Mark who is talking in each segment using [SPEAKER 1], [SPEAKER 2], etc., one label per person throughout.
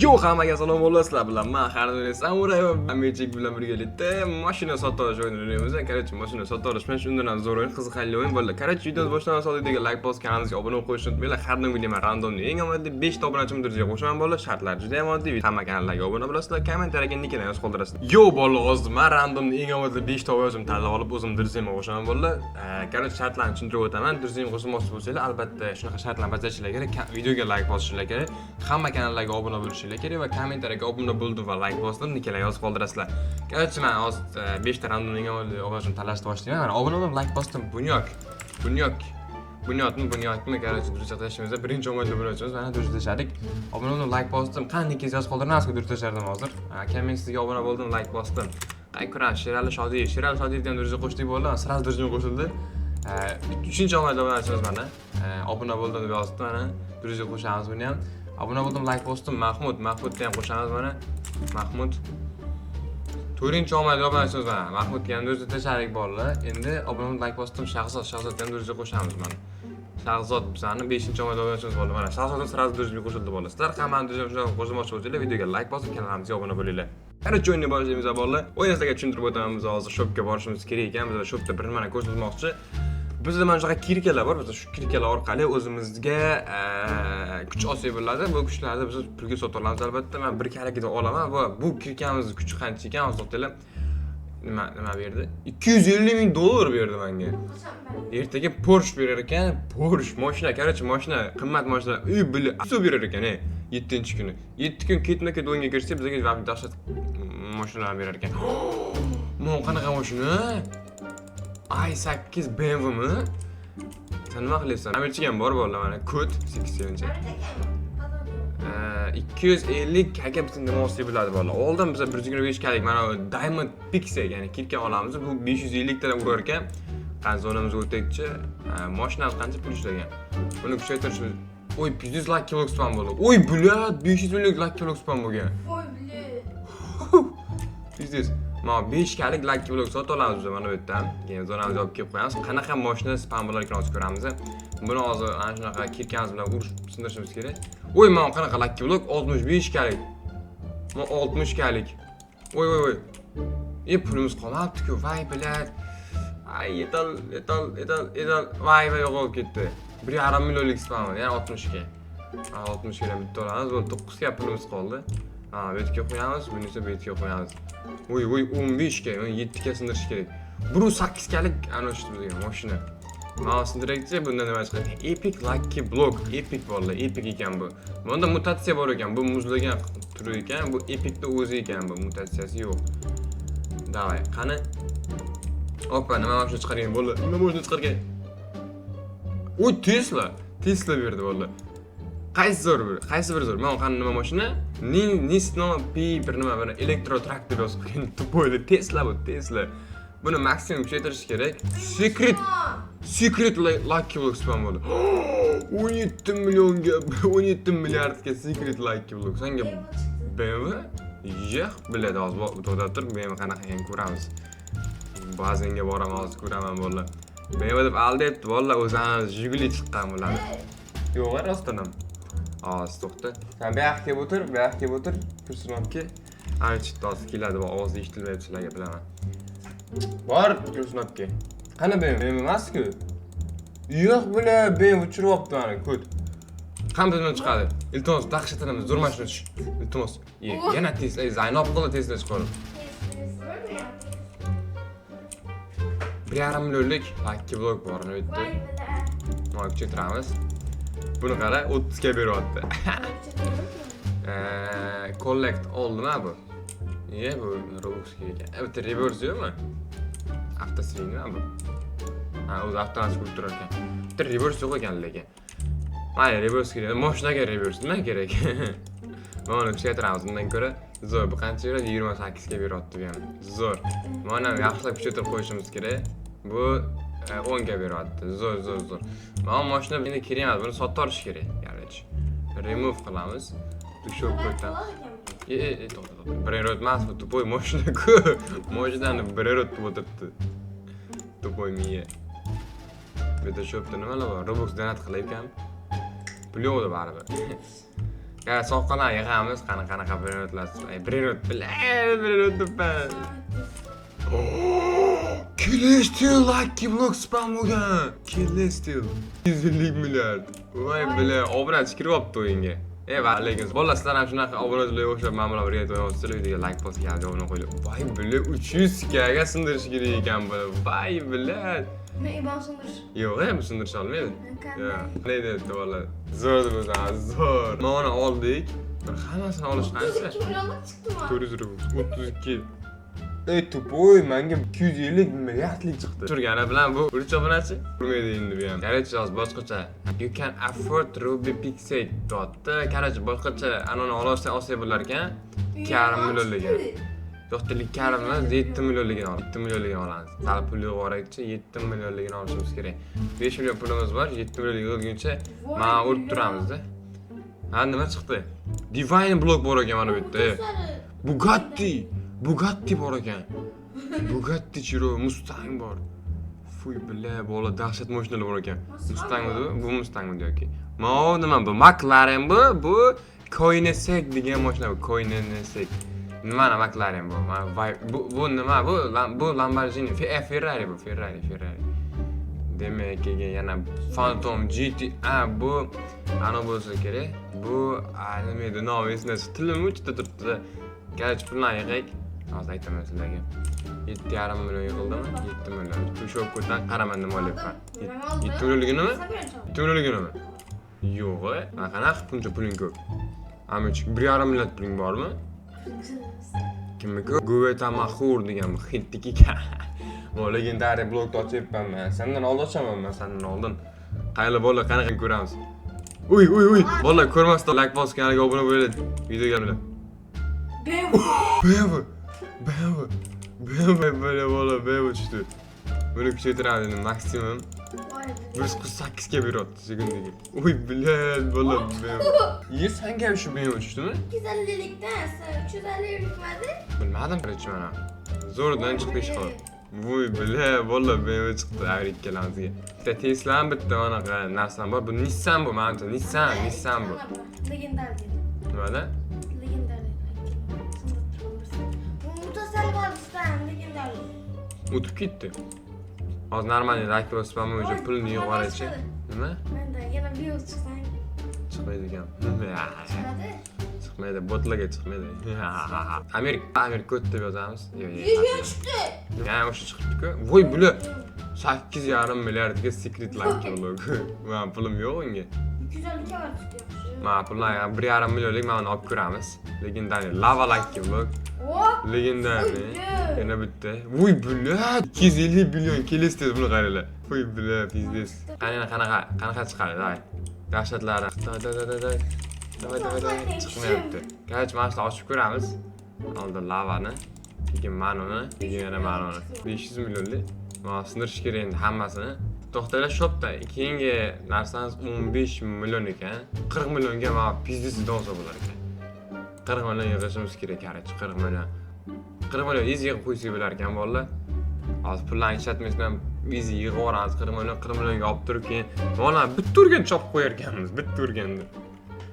[SPEAKER 1] Yo, hammaga salom bolalar, sizlar bilan men Harnur Samuray va Amirchik bilan birgalikda mashina sotib olish o'yinini o'ynaymiz. Короче, mashina sotib olish mana shundan ham zo'r o'yin, qiziqarli o'yin bolalar. Короче, videoni boshlamasdan oldin videoga like bosib, kanalimizga obuna bo'lib qo'yishni unutmanglar. Har doimgidek men randomni eng omadli 5 ta obunachimni друзья ga qo'shaman bolalar. Shartlar juda ham oddiy. Hamma kanallarga obuna bo'lasizlar, kommentariyaga nikini yozib qoldirasizlar. Yo, bolalar, hozir men randomni eng omadli 5 ta obunachimni tanlab olib, o'zim друзья mga qo'shaman bolalar. Короче, shartlarni tushuntirib o'taman. Друзья mga qo'shilmoqchi bo'lsanglar, albatta shunaqa shartlarni bajarishinglar kerak. Videoga like bosishinglar kerak. Hamma kanallarga obuna bo'lishinglar kerak va kommentariyaga obuna bo'ldim va like bosdim, niklar yozib qoldirasizlar. Короче, men hozir 5 ta randomning obunachimni tanlashni boshlayman. Mana obuna bo'ldim, like bosdim. Bunyok. Bunyok. Bunyodmi, Bunyodmi, короче, друзья tashlaymiz. Birinchi omadli obunachimiz, mana друзья tashladik. Obuna bo'ldim, like bosdim. Qani nikingizni yozib qoldirmasku, друзья tashlardim hozir. Aka, men sizga obuna bo'ldim, like bosdim. Qay ko'ramiz, Sherali Shodiyev. Sherali Shodiyevni ham друзья qo'shdik bo'ldi. Сразу друзья qo'shildi. Uchinchi omadli obunachimiz mana. Obuna bo'ldim deb yozibdi mana. Друзья qo'shamiz buni ham. Obuna bo'ldim, like bosdim. Mahmud, Mahmudni ham qo'shamiz mana. Mahmud. To'rtinchi omadli obunachimiz mana. Mahmudga ham друзья tashladik bolalar. Endi obuna bo'ldim, like bosdim. Shahzod, Shahzodni ham друзья qo'shamiz mana. Shahzod bizani 5 omadli obunachimiz bo'ldi. Mana Shahzod сразу друзья qo'shildi bolalar. Sizlar hammani друзья qo'shilmoqchi bo'lsanglar, videoga like bosib, kanalimizga obuna bo'linglar. Короче, o'yinni boshlaymiz bolalar. O'yinni sizlarga tushuntirib o'taman. Biz hozir shopga borishimiz kerak ekan. Biz shopda bir nimani ko'rsatmoqchi. Bizda mana shunaqa кирка lar bor. Biz shu кирка lar orqali o'zimizga kuch olsak bo'ladi. Bu kuchlarni biz pulga sotib olamiz albatta. Men bir karrakada olaman va bu кирка mizni kuchi qancha ekan hozir to'xtanglar. Nima berdi? 250 ming dollar berdi menga. Ertaga Porsche berar ekan. Porsche mashina, короче, mashina, qimmat mashina. Uy, бля, suv berar ekan, ey. 7-kuni. 7 kun ketma-ket o'yinga kirsak, bizga dahshat mashinalarni berar ekan. Bu qanaqa mashina? i8 BMWmi? Sen nima qilyapsan? Amirchik ham bor bolalar mana ko't 8 sevincha. 250 kaka bizni nima olsak bo'ladi bolalar. Oldin biz 125 kalik mana bu Diamond Pixel, ya'ni кирка olamiz. Bu 550 tadan urar ekan. Qani zonamizga o'takchi. Mashinamiz qancha pul ishlagan? Buni kuchaytirishimiz. Oy, 500 lucky block spawn bo'ldi. Oy, блядь, 500 million lucky block spawn bo'lgan.
[SPEAKER 2] Voy, бля.
[SPEAKER 1] Пиздец. Mana 5 kalik lucky block sotib olamiz biz mana bu yerdan. Keyin zonamizga olib kelib qo'yamiz. Qanaqa mashina spawn bo'lar ekan hozir ko'ramiz. Buni hozir ana shunaqa кирка miz bilan urishib sindirishimiz kerak. Oy, mana qanaqa lucky block 65 kalik. Mana 60 kalik. Oy, oy, oy. E, pulimiz qolmabdi-ku. Voy, блядь. Ay, yetal, yetal, yetal, yetal. Voy, voy, yo'qolib ketdi. 1,5 millionlik spawn, ya'ni 60 ga. Ha, 60 ga bitta olamiz. Bo'ldi, 9 ga pulimiz qoldi. Ha, bu yerga qo'yamiz, buni esa bu yerga qo'yamiz. Voy, voy, 15 ga, 17 ga sindirish kerak. 108 kalik ana shu bizga mashina. Mana sindirakchi, bundan nima chiqadi? Epic Lucky Block, epic bolalar, epic ekan bu. Bunda mutatsiya bor ekan, bu muzlagan turi ekan, bu epicni o'zi ekan bu, mutatsiyasi yo'q. Давай, qani? Oppa, nima mashina chiqargan bo'ldi? Nima mashina chiqargan? Uy, Tesla. Tesla berdi bolalar. Qaysi zo'r bir? Qaysi bir zo'r? Mana qani nima mashina? Nissan P bir nima bir elektro traktor yozib qo'ygan. Тупой Tesla bu, Tesla. Buni maksimum kuchaytirish kerak. Secret Lucky Block spawn bo'ldi. 17 millionga, 17 milliardga Secret Lucky Block. Senga BMW? Yo'q, biladi hozir to'xtab tur, BMW qanaqa ekan ko'ramiz. Bazenga boraman hozir ko'raman bolalar. BMW deb aldayapti bolalar, o'zini Jiguli chiqqan bo'ladi. Yo'q, rostdan ham. Hozir to'xta. Sen bu yoqqa kelib o'tir, bu yoqqa kelib o'tir. Kursini olib kel. Ana chiqdi hozir keladi, bu ovozi eshitilmayapti sizlarga bilaman. Bor, kursini olib kel. Qani BMW? BMW emas-ku. Yo'q, бля, BMW uchiryapti mana, ko't. Qani bizdan chiqadi? Iltimos, dahshatlanamiz, zo'r mashina tush. Iltimos. Ye, yana Tesla, Zaynob qildi Tesla chiqarib. 1,5 millionlik Lucky Block bor bu yerda.
[SPEAKER 2] Voy, бля.
[SPEAKER 1] Mana kuchaytiramiz. Buni qara, 30 ga beryapti. Collect all nima bu? Ye, bu Robux ekan. Bitta reverse yo'qmi? Avtoswing nima bu? Ha, o'zi avtomatik urib turar ekan. Bitta reverse yo'q ekan lekin. Mayli, reverse kerak. Mashinaga reverse nima kerak? Mana uni kuchaytiramiz undan ko'ra. Zo'r, bu qancha beradi? 28 ga beryapti bu ham. Zo'r. Mana ham yaxshilab kuchaytirib qo'yishimiz kerak. Bu 10 ga beryapti. Zo'r, zo'r, zo'r. Mana mashina endi kerak emas, buni sotib yuborish kerak. Короче. Remove qilamiz. Tushib qo'yamiz. E, e, e, to'xta, to'xta. Brainrot emas bu, тупой mashina-ku. Mashinani brainrot deb o'tiribdi. Тупой miya. Bu yerda shopda nimalar bor? Robux donat qilayotgan. Pul yo'qdi baribir. Ya, soqqalarni yig'amiz, qani qanaqa brainrotlar. Brainrot, brainrot debman. Celestial Lucky Block spam bo'lgan. Celestial. 150 milliard. Voy бля, obunachi kiryapti o'yinga. E, va lekin bolalar, sizlar ham shunaqa obunachilarga o'xshab men bilan birga o'ynayapsizlar, videoga like bosib, kanalga obuna qo'yinglar. Voy бля, 300 ga sindirish kerak ekan buni. Voy бля.
[SPEAKER 2] Men IBON sindirish.
[SPEAKER 1] Yo'q, bu sindirish olmaydi.
[SPEAKER 2] Qanday?
[SPEAKER 1] Yo'q. Ne deyapti bolalar? Zo'r deb o'zamiz, zo'r. Mana oldik. Bir hammasini olish qancha?
[SPEAKER 2] 32 millionlik chiqdimi?
[SPEAKER 1] 400 rubl. 32. Ey, тупой, menga 250 milliardlik chiqdi. Turgani bilan bu uch obunachi urmaydi endi bu ham. Короче, hozir boshqacha. You can afford Ruby Pixel dotdi. Короче, boshqacha anani olsa olsak bo'lar ekan. 2,5 millionligi. Yo'q, 2,5 emas, 7 millionligini ol. 7 millionligini olamiz. Sal pul yig'ib 7 millionligini olishimiz kerak. 5 million pulimiz bor, 7 million yig'ilguncha mana urib turamizda. Ha, nima chiqdi? Divine block bor ekan mana bu yerda. Bugatti! Bugatti bor ekan. Bugatti Chiron, Mustang bor. Fuy, бля, bola, dahshat mashinalar bor ekan. Mustangmidi bu? Bu Mustangmidi yoki? Mo nima bu? McLaren bu. Bu Koenigsegg degan mashina bu. Koenigsegg. Nimani McLaren bu? Mana bu nima bu? Bu Lamborghini, Ferrari bu, Ferrari, Ferrari. Demak, keyin yana Phantom GTA bu ana bo'lsa kerak. Bu nima edi nomi, esimda chiqdi. Tilim uchida turibdi. Короче, pulni yig'aylik. Hozir aytaman sizlarga. 7,5 million yig'ildimi? 7 million. Shu ko'rdan qaraman nima olyapman. 7 millionliginimi? 7 millionliginimi? Yo'q, e. Qanaqa buncha puling ko'p? Amichik, 1,5 milliard puling bormi? Kimniki? Guvetamahur degan bu hindniki ekan. Bu легендарный blokni ochyapman man. Sendan oldin ochaman man, sendan oldin. Qayerlar bolalar, qanaqa ko'ramiz? Uy, uy, uy. Bolalar, ko'rmasdan like bosib, kanalga obuna bo'linglar. Videoga bilan.
[SPEAKER 2] BMW.
[SPEAKER 1] BMW. BMW. BMW böyle bola BMW tushdi. Buni kuchaytiramiz endi maksimum. 148 ga beryapti sekundiga. Uy, блядь, bola BMW. Ye, sanga ham shu BMW tushdimi?
[SPEAKER 2] 250likdan 350 bitmadi.
[SPEAKER 1] Bilmadim, birinchi mana. Zo'rdan chiqdi ish qilib. Voy, бля, bola, BMW chiqdi har ikkalamizga. Bitta Tesla ham, bitta anaqa narsam bor. Bu Nissan bu, manimcha. Nissan, Nissan bu.
[SPEAKER 2] Легендарный.
[SPEAKER 1] Nimada?
[SPEAKER 2] Легендарный. Bu mutasalvalsdan легендарный.
[SPEAKER 1] O'tib ketdi. Hozir нормальный like bosib, уже pulni yig'ib olaychi. Nima?
[SPEAKER 2] Menda yana bir chiqsang
[SPEAKER 1] Chiqmaydi ekan.
[SPEAKER 2] chiqadi.
[SPEAKER 1] Chiqmaydi, botlarga chiqmaydi. Amerika, Amerika o't deb yozamiz. Yo'q, yo'q.
[SPEAKER 2] 100 million chiqdi.
[SPEAKER 1] Ya, o'sha chiqibdi-ku. Voy, bular 8,5 milliardga secret lucky block. Man pulim yo'q unga.
[SPEAKER 2] 250 var chiqdi, yaxshi.
[SPEAKER 1] Mana pullar 1,5 millionlik, mana uni olib ko'ramiz. Легендарный lava lucky block.
[SPEAKER 2] O!
[SPEAKER 1] Легендарный.
[SPEAKER 2] Voy,
[SPEAKER 1] Yana bitta. Voy, бля, 250 million kelesi, buni qaranglar. Voy, бля, пиздец. Qani, qanaqa qanaqa chiqadi, давай. Dahshatlari. Давай, давай, давай, давай. Давай, давай, давай. Chiqmayapti. Короче, mana shuni ochib ko'ramiz. Oldin lavani, keyin mana uni, keyin yana mana uni. 500 millionlik. Mana sindirish kerak endi hammasini. To'xtanglar, shopda keyingi narsamiz 15 million ekan. 40 millionga mana пиздец olsa bo'lar ekan. 40 million yig'ishimiz kerak, короче, 40 million. 40 million easy yig'ib qo'ysak bo'lar ekan, bolalar. Hozir pullarni ishlatmasdan easy yig'ib yuboramiz 40 million, 40 millionga olib turib, keyin mana bitta urgan chopib qo'yar ekanmiz, bitta urganda.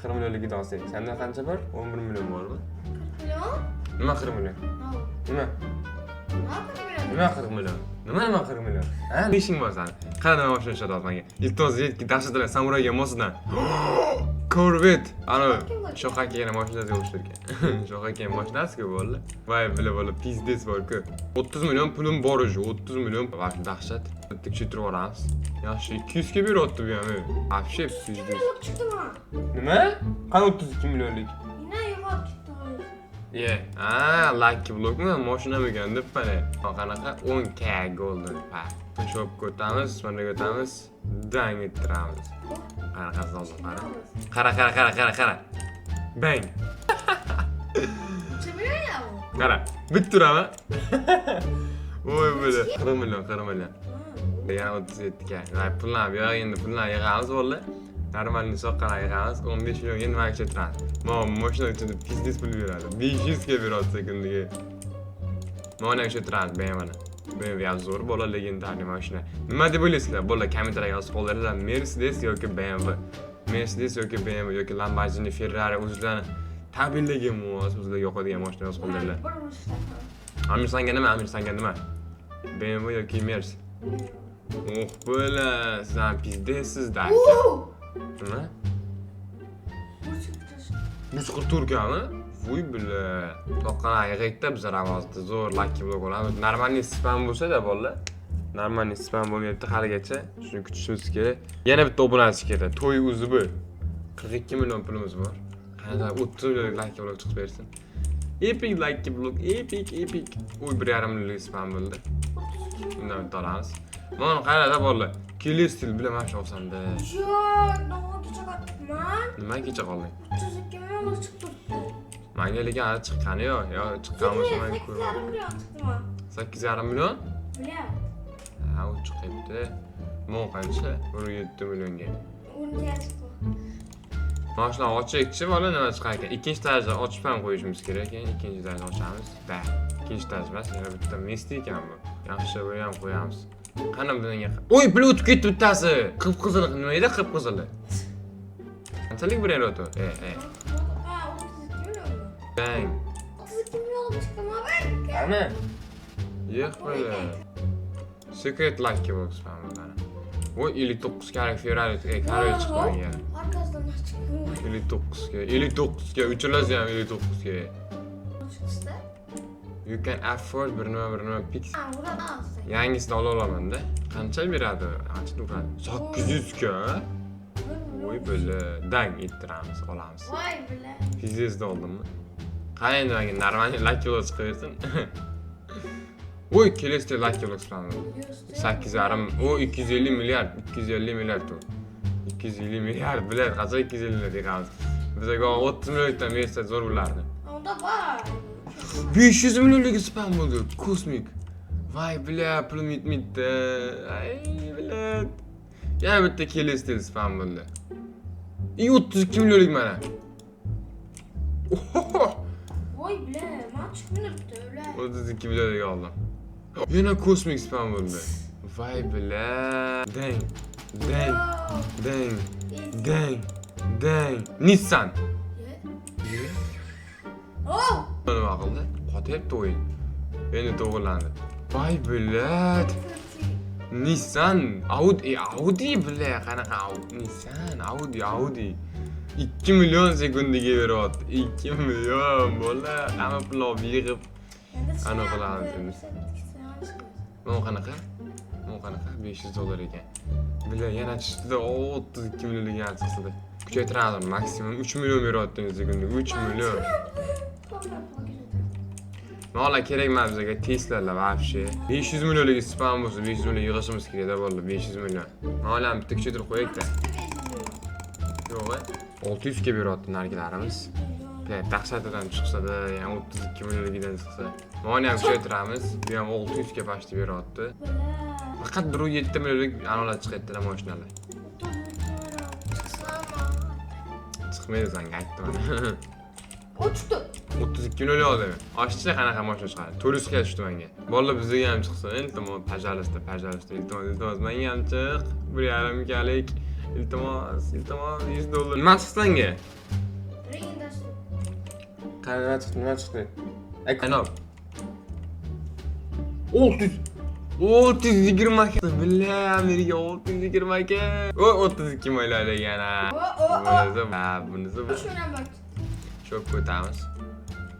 [SPEAKER 1] 40 millionligini olsak, senda qancha bor? 11 million bormi?
[SPEAKER 2] 40 million?
[SPEAKER 1] Nima 40 million?
[SPEAKER 2] No.
[SPEAKER 1] Nima?
[SPEAKER 2] Nima 40 million?
[SPEAKER 1] Nima 40 million? Nima nima 40 million? Ha, ne ishing bor sani? Qani, nima mashina ishlatyapti menga? Iltimos, yetki dahshatlar samurayga mosidan. Corvette. Ana Shoh akani mashinasiga o'xshar ekan. Shoh akani mashinasi-ku, bo'ldi. Voy, бля, bola, пиздец bor-ku. 30 million pulim bor уже, 30 million. Вообще dahshat. Bitta kuchaytirib yuboramiz. Yaxshi, 200 ga beryapti bu ham. Вообще пиздец.
[SPEAKER 2] Millionlik chiqdimi?
[SPEAKER 1] Nima? Qani 32 millionlik?
[SPEAKER 2] Yine yo'qolib ketdi hozir.
[SPEAKER 1] Ye, ha, lucky blockmi? Mashinamikan deb mana. Qanaqa 10K golden pack. Shopga o'tamiz, managa o'tamiz, dang ettiramiz. Qanaqasi oldim, qara. Qara, qara, qara, qara, qara. Bang.
[SPEAKER 2] Necha million ya bu?
[SPEAKER 1] Qara, bitta uraman. Voy, бля, 40 million, 40 million. Yana 37 ga. Voy, pulni bu yoq endi pulni yig'amiz, bo'ldi. Нормальный soqqani yig'amiz. 15 millionga nima kuchaytiramiz? Mana mashina uchun пиздец pul beradi. 500 ga beradi sekundiga. Mana kuchaytiramiz BMWni. BMW ham zo'r, bola, легендарный mashina. Nima deb o'ylaysizlar? Bola, kommentariyga yozib qoldiringlar. Mercedes yoki BMW? Mercedes yoki BMW yoki Lamborghini, Ferrari o'zlarini tabelligi mos, o'zlariga yoqadigan mashina yozib qoldilar.
[SPEAKER 2] Bir urishda.
[SPEAKER 1] Amir, sanga nima? Amir, sanga nima? BMW yoki Mers? Oh, бля, siz ham пиздец sizda.
[SPEAKER 2] Uuu!
[SPEAKER 1] Nima?
[SPEAKER 2] 144.
[SPEAKER 1] 144 kami? Voy, бля. Toqqan yig'ikda bizlar hozir zo'r lucky block olamiz. Нормальный spam bo'lsa-da, bolalar. Нормальный spam bo'lmayapti haligacha. Shuni kutishimiz kerak. Yana bitta obunachi kerak. To'y o'zi bu. 42 million pulimiz bor. Qanaqa 30 million lucky block chiqib bersin. Epic lucky block, epic, epic. Uy, 1,5 millionlik spam bo'ldi. Bundan bitta olamiz. Mana qarada, bolalar. Kelesi bilan mana shu olsam-da.
[SPEAKER 2] Yo'q, nima kecha qolibman?
[SPEAKER 1] Nima kecha qolding?
[SPEAKER 2] 32 million chiqib turibdi.
[SPEAKER 1] Manga lekin hali chiqqani yo'q. Yo, chiqqan bo'lsa, men ko'rmadim.
[SPEAKER 2] 8,5 million chiqdimi?
[SPEAKER 1] 8,5 million?
[SPEAKER 2] Bilyapti.
[SPEAKER 1] Ha, u chiqyapti. Mon qancha? 1.7 millionga.
[SPEAKER 2] Unga chiqdi.
[SPEAKER 1] Mana shuni ochaylikchi, bola, nima chiqar ekan? Ikkinchi etajni ochib ham qo'yishimiz kerak ekan. Ikkinchi etajni ochamiz. Da. Ikkinchi etaj emas, yana bitta место ekan bu. Yaxshi, buni ham qo'yamiz. Qani bunga? Oy, pul o'tib ketdi bittasi. Qip-qizil nima edi, qip-qizili? Qanchalik bir o'tdi? E, e.
[SPEAKER 2] Ha, 32 million.
[SPEAKER 1] Bang.
[SPEAKER 2] 32 million chiqdimi?
[SPEAKER 1] Qani? Yo'q, бля. Secret lucky box mana bular. Voy, 59 ga Ferrari, e, Ferrari chiqdi menga.
[SPEAKER 2] Arkasidan chiqdi.
[SPEAKER 1] 59 ga, 59 ga, uchalasi ham 59 ga.
[SPEAKER 2] Chiqdi.
[SPEAKER 1] You can afford bir nima, bir nima pix.
[SPEAKER 2] Ha, uradi olsa.
[SPEAKER 1] Yangisini ola olamanda. Qancha beradi? Qancha uradi? 800 ga. Voy, бля, dang ettiramiz, olamiz.
[SPEAKER 2] Voy, бля.
[SPEAKER 1] Пиздец oldimmi? Qani endi menga нормальный lucky block chiqib bersin. Voy, kelesida lucky block chiqadi. 8,5, o 250 milliard, 250 milliard u. 250 milliard, biladi, qachon 250 milliard yig'amiz. Bizga 30 milliondan bersa zo'r bo'lardi.
[SPEAKER 2] Unda bor.
[SPEAKER 1] 500 millionligi spam bo'ldi. Kosmik. Voy, бля, pulim yetmaydi. Ay, бля. Yana bitta kelesida spam bo'ldi. I 32 millionlik mana. Ohoho!
[SPEAKER 2] Voy, бля, man chiqmayapti, ular.
[SPEAKER 1] 32 millionlik oldim. Yana kosmik spam bo'ldi. Voy, бля. Dang. Dang. Dang. Dang. Dang. Nissan.
[SPEAKER 2] Oh!
[SPEAKER 1] Nima qildi? Qotyapti o'yin. Endi to'g'rilandi. Voy, блядь. Nissan, Audi, Audi, бля, qanaqa Audi? Nissan, Audi, Audi. 2 million sekundiga beryapti. 2 million, bola, hamma pulni olib yig'ib Ana qilamiz endi. Bu qanaqa? Bu qanaqa? 500 dollar ekan. Бля, yana tushdida, 32 millionlik yana chiqsida. Kuchaytiramiz, maksimum 3 million beryapti sekundiga. 3 million. Mala kerak emas bizga Tesla'lar вообще. 500 millionlik spam bo'lsa, 500 million yig'ishimiz kerak-da, bo'ldi, 500 million. Malani bitta kuchaytirib qo'yaylik-da. Yo'q, 600 ga beryapti nargilarimiz. Бля, dahshatidan chiqsa-da, ya'ni 32 millionligidan chiqsa. Mana ham kuchaytiramiz. Bu ham 600 ga почти beryapti. Faqat 1.7 millionlik analar chiqyapti-da mashinalar. Chiqmaydi, sanga aytdim mana.
[SPEAKER 2] Uchdi.
[SPEAKER 1] 32 million oldi. Oshchi qanaqa mashina chiqadi? 400 ga tushdi menga. Bolalar, bizga ham chiqsin, iltimos, пожалуйста, пожалуйста, iltimos, iltimos, menga ham chiq. 1,5 kalik. Iltimos, iltimos, 100 dollar. Nima chiqdi senga? Qani, nima chiqdi? Nima chiqdi? Aynob. 600 620. Бля, Amerika 620 aka. O 32 million ekan ha. Bunisi, ha, bunisi cho'p o'tamiz.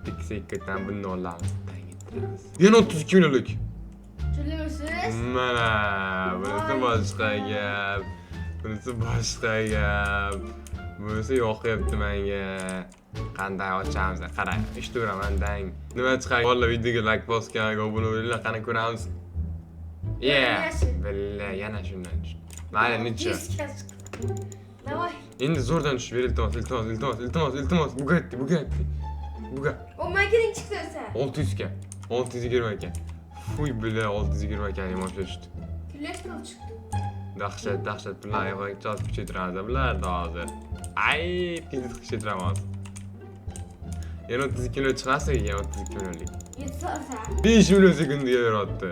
[SPEAKER 1] Ikki buni olamiz. Tang ettiramiz. Yana 32 millionlik. Mana, bunisi boshqa gap. Bunisi boshqa gap. Bunisi yoqyapti menga. Qanday ochamiz? Qarang, eshitaveraman, dang. Nima chiqadi? Bolalar, videoga like bosgan, obuna bo'linglar, qani ko'ramiz. Yeah. Бля, yana shundan tushdi. Mayli, necha?
[SPEAKER 2] Давай.
[SPEAKER 1] Endi zo'rdan tushib ber, iltimos, iltimos, iltimos, iltimos, iltimos. Bugatti, Bugatti. Bugatti.
[SPEAKER 2] O makining chiqdi sen.
[SPEAKER 1] 600 ga. 620 ekan. Fuy, бля, 620 ekan mashina tushdi.
[SPEAKER 2] Cholesterol chiqdi.
[SPEAKER 1] Dahshat, dahshat pullar oyog'iga chopib kuchaytiramiz bularni hozir. Ay, пиздец kuchaytiraman hozir. Yana 32 million chiqmasligi ekan, 32 millionlik.
[SPEAKER 2] Yetsa.
[SPEAKER 1] 5 million sekundiga beryapti.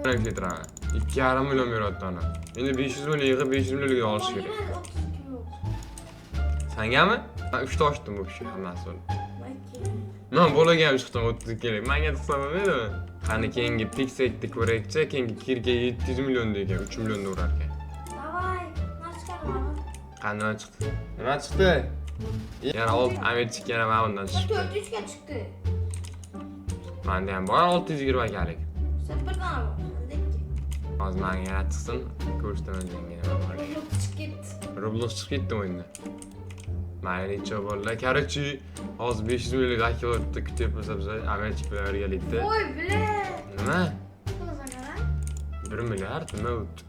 [SPEAKER 1] Mana kuchaytiraman. 2,5 million beryapti ana. Endi 500 million yig'ib 500 millionlik olish kerak.
[SPEAKER 2] Yana 32 million.
[SPEAKER 1] Sangami? Men 3 ta ochdim вообще hammasi.
[SPEAKER 2] Ikki.
[SPEAKER 1] Men bolaga ham chiqdim 32 lik. Menga chiqsa bo'lmaydimi? Qani keyingi Pixekni ko'raylikchi, keyingi Kirga 700 million degan, 3 millionda urar ekan.
[SPEAKER 2] Давай. Nima chiqaradi?
[SPEAKER 1] Qani nima chiqdi? Nima chiqdi? Yana 6 Amirchik yana mana bundan chiqdi.
[SPEAKER 2] 4 3ga chiqdi.
[SPEAKER 1] Menda ham bor 620 kalik.
[SPEAKER 2] Sen bir tane bor. Sende ikki.
[SPEAKER 1] Hozir menga yana chiqsin, ko'rsataman senga nima bor.
[SPEAKER 2] Roblox chiqib ketdi.
[SPEAKER 1] Roblox chiqib ketdi o'yinda. Mayli, necha bolalar. Короче, hozir 500 millionlik akkauntni kutyapmiz biz Amirchik bilan birgalikda.
[SPEAKER 2] Voy, бля.
[SPEAKER 1] Nima?
[SPEAKER 2] To'g'ri qara.
[SPEAKER 1] 1 milliard nima o'tdi?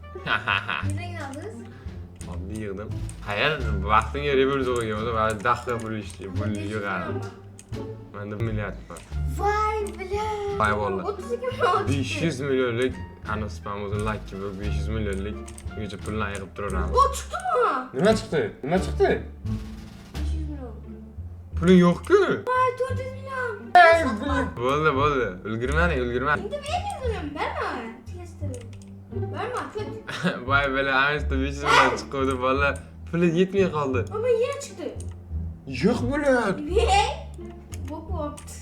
[SPEAKER 2] Nega yig'dingiz?
[SPEAKER 1] Oddiy yig'dim. Qayer vaqtingga revolver qo'ygan bo'lsa, va daqiqa pul ishlaydi, pul yig'ardim. Menda 1 milliard bor.
[SPEAKER 2] Voy, бля.
[SPEAKER 1] Voy bola.
[SPEAKER 2] 32 million chiqdi.
[SPEAKER 1] 500 millionlik ana spam o'zini lucky bu 500 millionlik uyga pulni yig'ib turaveramiz.
[SPEAKER 2] O chiqdimi?
[SPEAKER 1] Nima chiqdi? Nima chiqdi?
[SPEAKER 2] 500 million.
[SPEAKER 1] Puling yo'q-ku.
[SPEAKER 2] Voy, 400 million.
[SPEAKER 1] Bo'ldi, bo'ldi. Ulgurmading, ulgurmading.
[SPEAKER 2] Endi 500 million berma. Tezda. Berma, ko't.
[SPEAKER 1] Voy бля, ana shu 500 million chiqdi, bola. Puli yetmay qoldi.
[SPEAKER 2] Ama yine chiqdi.
[SPEAKER 1] Yo'q, блядь.
[SPEAKER 2] Ve bok bo'pti.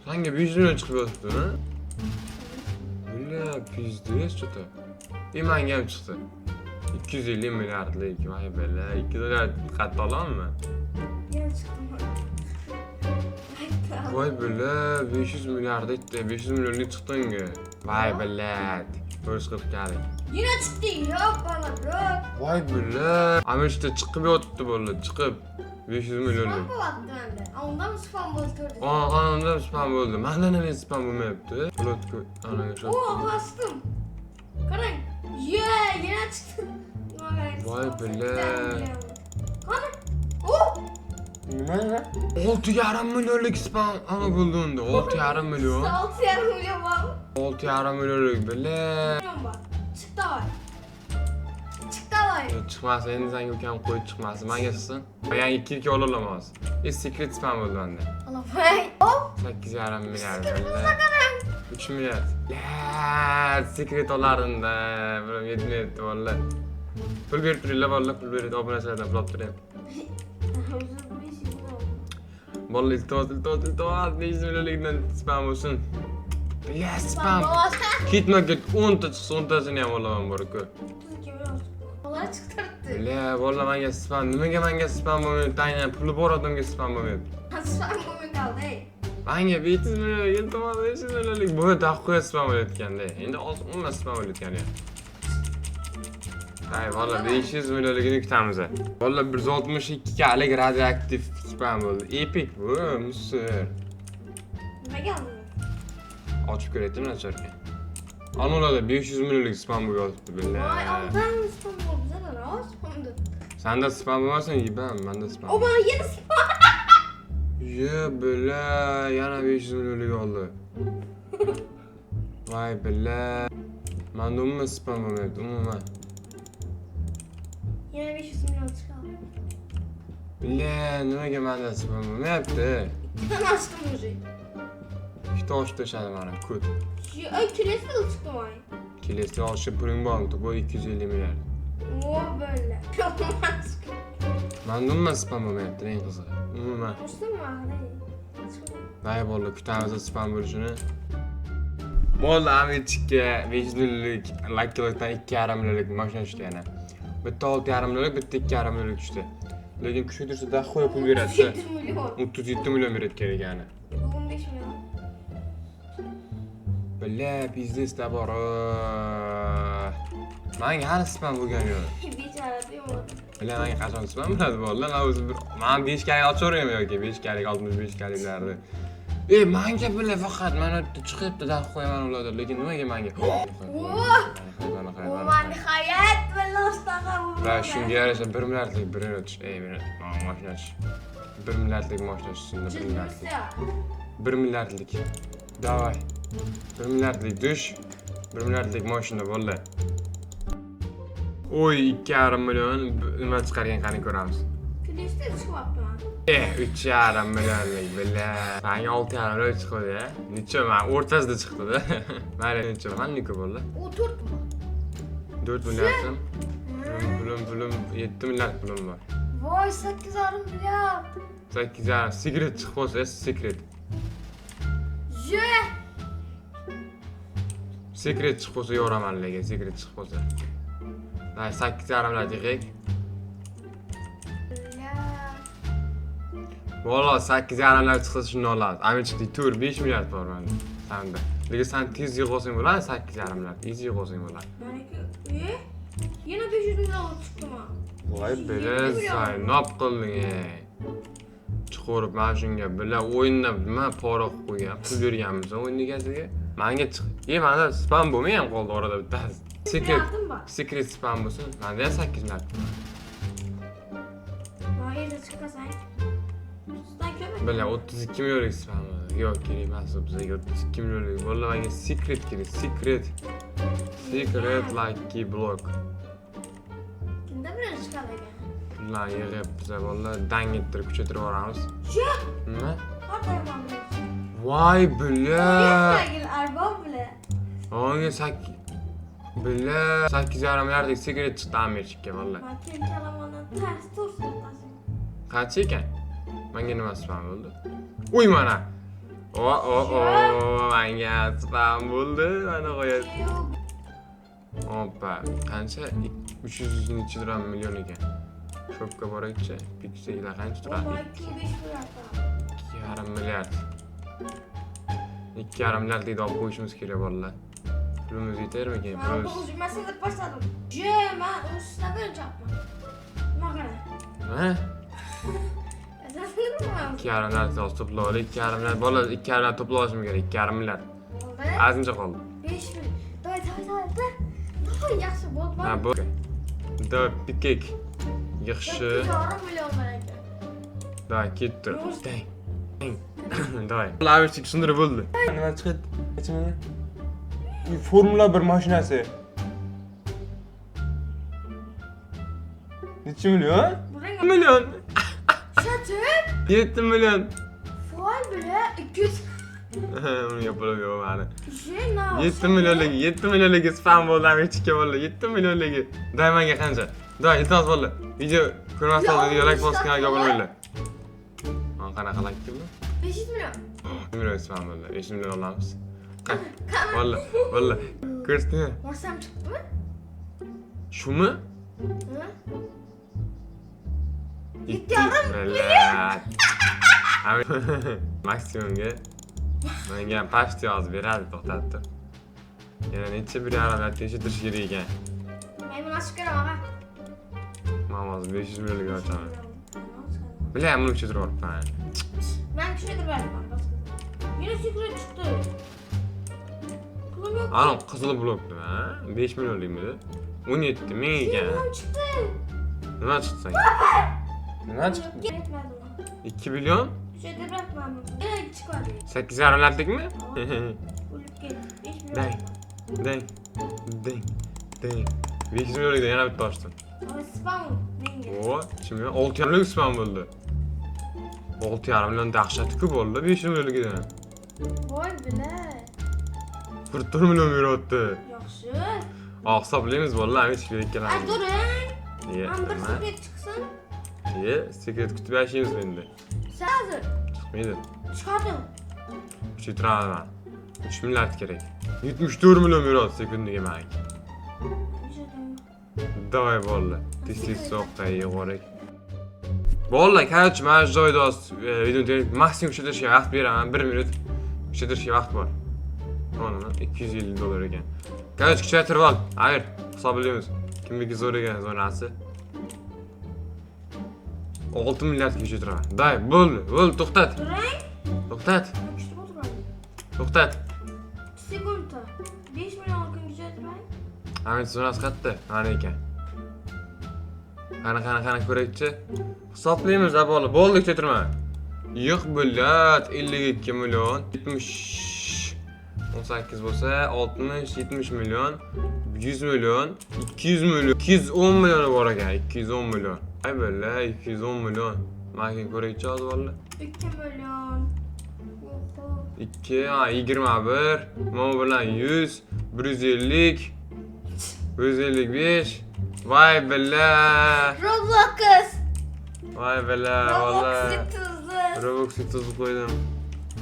[SPEAKER 1] Sanga 500 million chiqib yotibdi, ha? Бля, пиздец что-то. И manga ham chiqdi. 250 milliardlik, voy бля, 2 milliard qayerda olamanmi?
[SPEAKER 2] Yana chiqdi.
[SPEAKER 1] Voy бля, 500 milliard etdi, 500 millionlik chiqdi unga. Voy блядь, 440 kalik.
[SPEAKER 2] Yine chiqdi. Yo'q, bola, yo'q.
[SPEAKER 1] Voy бля, ana shu chiqib yotibdi bola, chiqib 500
[SPEAKER 2] Spam
[SPEAKER 1] millionlik.
[SPEAKER 2] bo'lyapti menda. Ondan spam bo'ldi 400.
[SPEAKER 1] Aa, anamda spam bo'ldi. Menda nima spam bo'lmayapti? Plotku, ana o'sha.
[SPEAKER 2] O, bosdim. Qarang. Ye, yana chiqdi. Nima qarang.
[SPEAKER 1] Voy бля.
[SPEAKER 2] Qani? O!
[SPEAKER 1] Nima? 6,5 millionlik spam ana bo'ldi unda. 6,5 million.
[SPEAKER 2] 6,5 million bor.
[SPEAKER 1] 6,5 millionlik, бля.
[SPEAKER 2] Million bor. Chiq давай. Chiq давай.
[SPEAKER 1] Chiqmasa endi senga ukam qo'yib chiqmasin. Menga chiqsin. Yangi kirka ola olaman hozir. E, secret spam bo'ldi menda.
[SPEAKER 2] Voy. O!
[SPEAKER 1] 8,5 milliard.
[SPEAKER 2] Bo'lsa qarang.
[SPEAKER 1] 3 milliard. La, secret olardimda. Birim yetmayapti valla. Pul berib turinglar bolalar, pul berib obunachilardan pul olib turing.
[SPEAKER 2] O'zi 500 million.
[SPEAKER 1] Bolalar, iltimos, iltimos, iltimos, 500 millionlikdan spam bo'lsin. Бля, spam. Ketma ket 10 ta chiqsa, 10 tasini ham olaman bor-ku.
[SPEAKER 2] 32 million chiqdi. Ular chiqtiribdi.
[SPEAKER 1] Бля, bolalar, menga spam, nimaga menga spam bo'lmayapti? Aynan puli bor odamga spam bo'lmayapti.
[SPEAKER 2] Spam bo'lmay qoldi, ey.
[SPEAKER 1] Manga 500 million, iltimos, 500 millionlik bu daqiqa spam bo'layotganda. Endi hozir umuman spam bo'layotgani yo'q. Ay, bola, 500 millionligini kutamiz. Bola, 162 kalik radioaktiv spam bo'ldi. Epic bu, мусор.
[SPEAKER 2] Nimaga oldin?
[SPEAKER 1] Ochib ko'rayaptim nacharga. Ana ularda 500 millionlik spam bo'lib yotibdi,
[SPEAKER 2] Voy,
[SPEAKER 1] бля.
[SPEAKER 2] oldin spam bo'ldi, bizada rost spamdi.
[SPEAKER 1] Sanda spam bo'lmasin, yebam, menda spam.
[SPEAKER 2] O, bana yana spam.
[SPEAKER 1] Ye, бля, yana 500 millionlik oldi. Voy, бля. Menda umuman spam bo'lmayapti, umuman.
[SPEAKER 2] Yana 500 million chiqadi.
[SPEAKER 1] Бля, nimaga menda spam bo'lmayapti?
[SPEAKER 2] Ikkitani ochdim уже.
[SPEAKER 1] Ikkita ochib tashladi mana, ko't.
[SPEAKER 2] Ay, kelesi yil chiqdi voy.
[SPEAKER 1] Kelesi oshib puling bormi? Bu 250 milliard.
[SPEAKER 2] O, böyle.
[SPEAKER 1] Menda umuman spam bo'lmayapti, eng qizig'i. Umuman.
[SPEAKER 2] Ochdimmi?
[SPEAKER 1] Voy bola, kutamiz spam bo'lishini. Bo'ldi, Amirchikka 500 millionlik Lucky Blockdan 2,5 millionlik mashina tushdi yana. Bitta 6,5 millionlik, bitta 2,5 millionlik tushdi. Lekin kuchli tursa дохуя pul beradi.
[SPEAKER 2] 7 million.
[SPEAKER 1] 37 million beradi kerak yani.
[SPEAKER 2] 15 million.
[SPEAKER 1] Бля, пиздец da bor. Manga hali spam bo'lgani yo'q.
[SPEAKER 2] Bechora yo'q.
[SPEAKER 1] Бля, manga qachon spam bo'ladi bolalar? Man o'zi bir man 5 kalik ochaveraymi yoki 5 kalik 65 kaliklarni. E, manga бля faqat mana yerda chiqyapti, дохуя mana ularda, lekin nimaga manga?
[SPEAKER 2] Oh! Va nihoyat bilan
[SPEAKER 1] Va shunga yarasha 1 milliardlik bir ey, bir mashina tush. 1 milliardlik mashina tushsin, 1 milliardlik. 1 milliardlik. Давай. 1 milliardlik dush, 1 milliardlik mashina bo'ldi. Oy, 2,5 million nima chiqargan qani ko'ramiz.
[SPEAKER 2] Kulishda chiqyapti.
[SPEAKER 1] Eh, 3,5 millionlik, бля. Manga 6,5 million chiqdi, ya. Necha man o'rtasida chiqdi-da. Mayli, necha man ko'p bo'ldi?
[SPEAKER 2] U 4 mi?
[SPEAKER 1] 4 milliardim. Pulim, pulim, 7 milliard pulim bor.
[SPEAKER 2] Voy, 8,5 milliard.
[SPEAKER 1] 8,5 secret chiqib qolsa, secret.
[SPEAKER 2] Je.
[SPEAKER 1] Secret chiqib qolsa yoraman lekin, secret chiqib qolsa. Nay, 8,5 milliard yig'aylik.
[SPEAKER 2] Milliard.
[SPEAKER 1] Valla 8,5 milliard chiqsa shuni oladi. Amirchikda 4-5 milliard bor menda. Sanda. Lekin sen tez yig'ib olsang bo'ladi, 8,5 milliard. Tez yig'ib olsang bo'ladi.
[SPEAKER 2] Maniki, yana 500 million chiqdimi?
[SPEAKER 1] Voy bela, zaynab qilding ey. Chiqarib mana shunga bila o'yinda nima pora qilib qo'ygan, pul berganmisan o'yin egasiga? Manga chiq. Manda spam bo'lmagan qoldi orada bittasi. Secret,
[SPEAKER 2] Milliardim bor.
[SPEAKER 1] Secret spam bo'lsin. Manda ham 8 milliard.
[SPEAKER 2] Voy, endi chiqasang. Sizdan ko'p.
[SPEAKER 1] Bila 32 millionlik spam. Yo'q, kerak emas u bizga 32 millionlik. Bo'ldi, menga secret kerak, secret. Secret lucky block.
[SPEAKER 2] Kimda bilan chiqadi ekan?
[SPEAKER 1] Pullarni yig'ib biza bolalar dang ettirib kuchaytirib yuboramiz.
[SPEAKER 2] Je.
[SPEAKER 1] Nima?
[SPEAKER 2] Har doim bilan.
[SPEAKER 1] Voy bila.
[SPEAKER 2] Arbob bilan.
[SPEAKER 1] Onga sakkiz bila 8,5 milliardlik secret chiqdi Amirchikka valla.
[SPEAKER 2] Man keyin kalamondan tars tursin.
[SPEAKER 1] Qancha ekan? Menga nima spam bo'ldi? Uy mana. O o o menga spam bo'ldi. Mana qo'yadi. Hoppa, qancha? 300 nechidir million ekan. Shopga boraylikchi. Piksellar qancha turadi?
[SPEAKER 2] 5 milliard.
[SPEAKER 1] 2,5 milliard. 2,5 milliard deydi olib qo'yishimiz kerak bolalar. Pulimiz yetarmikan?
[SPEAKER 2] Man
[SPEAKER 1] Pulimiz.
[SPEAKER 2] 9 man sindirib boshladim. Je, man ustida birinchi chapman. Nima qara?
[SPEAKER 1] Nima?
[SPEAKER 2] Sen sindirma.
[SPEAKER 1] 2,5 milliard hozir to'plab olaylik. 2,5 milliard. Bolalar 2,5 milliard to'plab olishim kerak. 2,5 milliard.
[SPEAKER 2] Bo'ldi.
[SPEAKER 1] Ozgincha qoldi.
[SPEAKER 2] 5 million. Давай, давай, давай, давай. Давай, yaxshi bo'ldi.
[SPEAKER 1] Ha, bu. Da pikek. Yaxshi.
[SPEAKER 2] 8,5 million bor ekan.
[SPEAKER 1] Давай, ketdi. Dang. Dang. Давай. Amirchik sindirib bo'ldi. Nima chiqadi? Necha million? Formula 1 mashinasi. Necha million?
[SPEAKER 2] Buring
[SPEAKER 1] Million.
[SPEAKER 2] Shatib.
[SPEAKER 1] 7 million.
[SPEAKER 2] Voy bila 200.
[SPEAKER 1] Unga pulim yo'q mani.
[SPEAKER 2] Je, na.
[SPEAKER 1] 7 millionligi, 7 millionligi spam bo'ldi Amirchikka bo'ldi. 7 millionligi. Day menga qancha? Day, iltimos bo'ldi. Video ko'rmasdan oldin video like bosib kanalga obuna bo'linglar. Mana qanaqa like bu?
[SPEAKER 2] 500 million.
[SPEAKER 1] 5 million spam bo'ldi. 5 million olamiz. Valla, valla. Ko'rsatma.
[SPEAKER 2] Masam chiqdimi?
[SPEAKER 1] Shumi?
[SPEAKER 2] Ha?
[SPEAKER 1] Yetti
[SPEAKER 2] yarim
[SPEAKER 1] million. Maksimumga menga ham pashti yozib beradi, to'xtatib tur. Yana necha 1,5 milliard tekshirdirish kerak ekan.
[SPEAKER 2] Men buni ochib ko'raman, og'a.
[SPEAKER 1] Man hozir 500 millionlik ochaman. Bilaman, buni kuchaytirib yuboribman.
[SPEAKER 2] Man kuchaytirib beraman. Yana secret chiqdi. Pulim yo'q.
[SPEAKER 1] Ana qizil blok nima? 5 millionlikmidi? 17 ming ekan.
[SPEAKER 2] Nima chiqdi?
[SPEAKER 1] Nima chiqdi senga? Nima chiqdi?
[SPEAKER 2] Yetmadi.
[SPEAKER 1] 2 million?
[SPEAKER 2] Kuchaytirib beraman. Yana chiqadi.
[SPEAKER 1] 8,5 milliardlikmi?
[SPEAKER 2] O'lib ketdi. 5 million.
[SPEAKER 1] Dang. Dang. Dang. Dang. 500 millionlikdan yana bitta ochdim.
[SPEAKER 2] Spam menga.
[SPEAKER 1] O, necha million? 6,5 million spam bo'ldi. 6,5 million dahshat-ku bo'ldi 500 millionligidan.
[SPEAKER 2] Voy bila.
[SPEAKER 1] 44 million beryapti.
[SPEAKER 2] Yaxshi.
[SPEAKER 1] Ah, hisoblaymiz bolalar, hech
[SPEAKER 2] Ay,
[SPEAKER 1] ikkalamiz.
[SPEAKER 2] during.
[SPEAKER 1] Ye,
[SPEAKER 2] Man bir
[SPEAKER 1] nima?
[SPEAKER 2] secret chiqsin.
[SPEAKER 1] Ye, secret kutib yashaymiz endi.
[SPEAKER 2] Hozir
[SPEAKER 1] Chiqmaydi.
[SPEAKER 2] chiqadi.
[SPEAKER 1] Kuchaytiraman. 3 milliard kerak. 74 million beryapti sekundiga menga. Давай bolalar. Tez tez soqqa yig'orik. Bolalar, короче, mana shu joyda hozir videoni maksimum kuchaytirishga vaqt beraman. 1 minut kuchaytirishga vaqt bor. Mana 250 dollar ekan. Короче, kuchaytirib ol. Amir, hisoblaymiz. Kimniki zo'r ekan zonasi. 6 milliardga kuchaytiraman. Day, bo'ldi, bo'ldi, to'xtat.
[SPEAKER 2] During.
[SPEAKER 1] To'xtat,
[SPEAKER 2] Man kutib o'tiraman.
[SPEAKER 1] To'xtat.
[SPEAKER 2] Sekundta. 5 million kun kuchaytiray.
[SPEAKER 1] Amir zonasi qayerda? Mana ekan. Qani, qani, qani ko'raylikchi. Hisoblaymiz, bola. Bo'ldi, kuchaytirma. Yo'q, блядь, 52 million, 70 18 bo'lsa, 60, 70 million, 100 million, 200 million, 210 millioni bor ekan, 210 million. Ay billa, 210 million. Mana keyin ko'raylikchi hozir bolalar.
[SPEAKER 2] 2 million. Oho.
[SPEAKER 1] 2, ha, 21, mana bu bilan 100, 150, 155. Voy billa.
[SPEAKER 2] Roblox.
[SPEAKER 1] Voy bala,
[SPEAKER 2] Robux
[SPEAKER 1] valla.
[SPEAKER 2] Yutuzdi.
[SPEAKER 1] Robux yutuzib qo'ydim.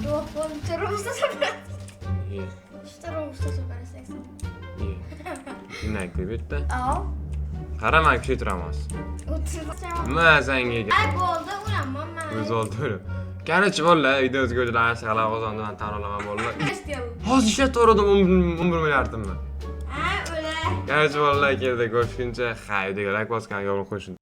[SPEAKER 2] Yo'q, bitta Robuxda so'radi.
[SPEAKER 1] Ye,
[SPEAKER 2] Uchta Robuxda so'radi 80.
[SPEAKER 1] ye. Shunday qo'y bu yerda.
[SPEAKER 2] Al.
[SPEAKER 1] Qara, man kuchaytiraman hozir.
[SPEAKER 2] 30.
[SPEAKER 1] Ma senga.
[SPEAKER 2] Ay bo'ldi, uraman man.
[SPEAKER 1] O'zi oldi. Короче, bolalar, videomizga o'zlari g'alaba qozondi, man tan olaman, bolalar.
[SPEAKER 2] Başlayalım.
[SPEAKER 1] Hozir ishlatib 11 milliardimni.
[SPEAKER 2] Ha, öyle.
[SPEAKER 1] Короче, bolalar, keldi ko'rishguncha, xayr, videoga like bosgan, obuna qo'yishni